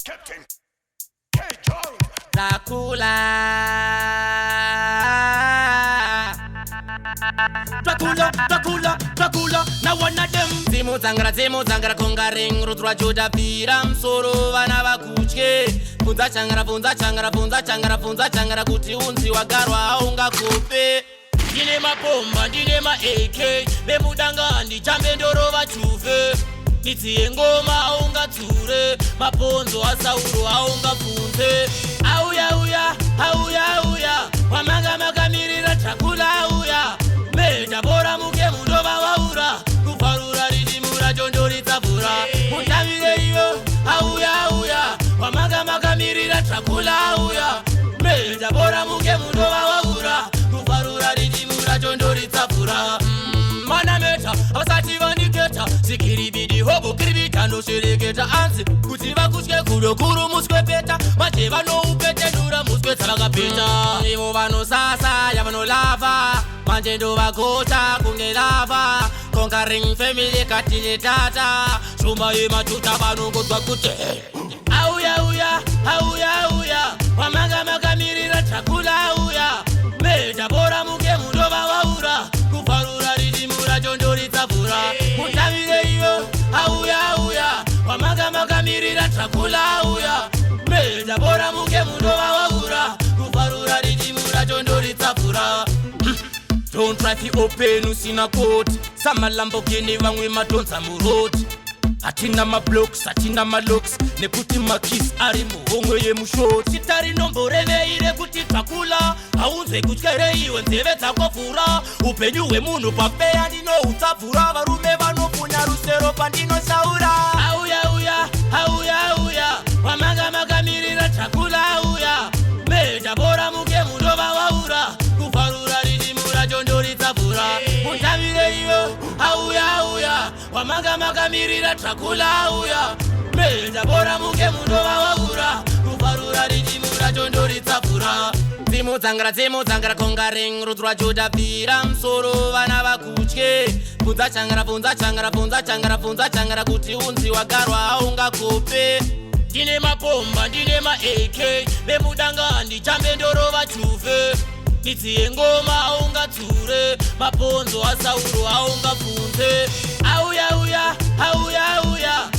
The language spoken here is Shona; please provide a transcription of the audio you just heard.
Captain K. Jones. Dracula. Dracula, Dracula, Dracula, now one of them. Dzimudzangara, dzimudzangara kunga ring rudzi rwaJudha bvira musoro vana vakutye. Bvunza changara, bvunza changara, bvunza changara, bvunza changara kuti unzi wagarwa haungakupe. Ndine mapomba, ndine ma-AK, vemudanga handichambe ndorova chuve. Midzi yengoma haungatsure, mabhonzo aSauro haungabvunze. Auya uya, auya uya, wamanga makamirira Dracula auya. Meta bora muke mundova waura, kufarura ridimura chondoritsavhura. Mutavire iyo, auya uya, wamanga makamirira Dracula auya. Meta bora muke mundova waura, kufarura ridimura chondoritsavhura. Mana meta havasati vaniketa sikiribidi hobo kiribita ndoshereketa anzi kuti vakutye kudo kuru muswe peta manje vanoupetenura muswe dzavakapeta. Ivo vanosasa yavanolava manje ndovagota kunge lava conquering family katine tata shumba yematuta vanongodzwa kuti auya uya, auya uya, wamanga makamirira Dracula auya. Meta bora muke mundova waura, kufarura ridimura chondoritsavhura. Mutavire iyo, auya uya, wamanga makamirira Dracula auya. Meta bora muke mundova waura, kufarura ridimura chondoritsavhura. Don't try to open usina koti samaLamborghini vamwe madhonza muroti. Hatina mablocks, hatina malocks nekuti makeys ari muhomwe yemushoti. Tarinomboreveire kuti Dracula haunzwe kutyereiwe nzeve dzako vhura. Upenyu hwemunhu pafeya ndinohutsabvura, varume vanopfunya rusero pandinoshaura. Auya uya, auya uya, wamanga makamirira Dracula auya. Meta bora muke mundova waura, kufarura ridimura chondoritsavhura. Mutavire iyo, auya uya, wamanga makamirira Dracula auya. Meta bora muke mundova waura, kufarura ridimura chondoritsavhura. Dzimudzangara, dzimudzangara kunga ring rudzi rwaJudha bvira musoro vana vakutye. Bvunza changara, bvunza changara, bvunza changara, bvunza changara kuti unzi wagarwa haungakupe. Ndine mapomba, ndine ma-AK, vemudanga handichambe ndorova chuve. Midzi yengoma haungatsure, mabhonzo aSauro haungabvunze. Auya uya, auya uya.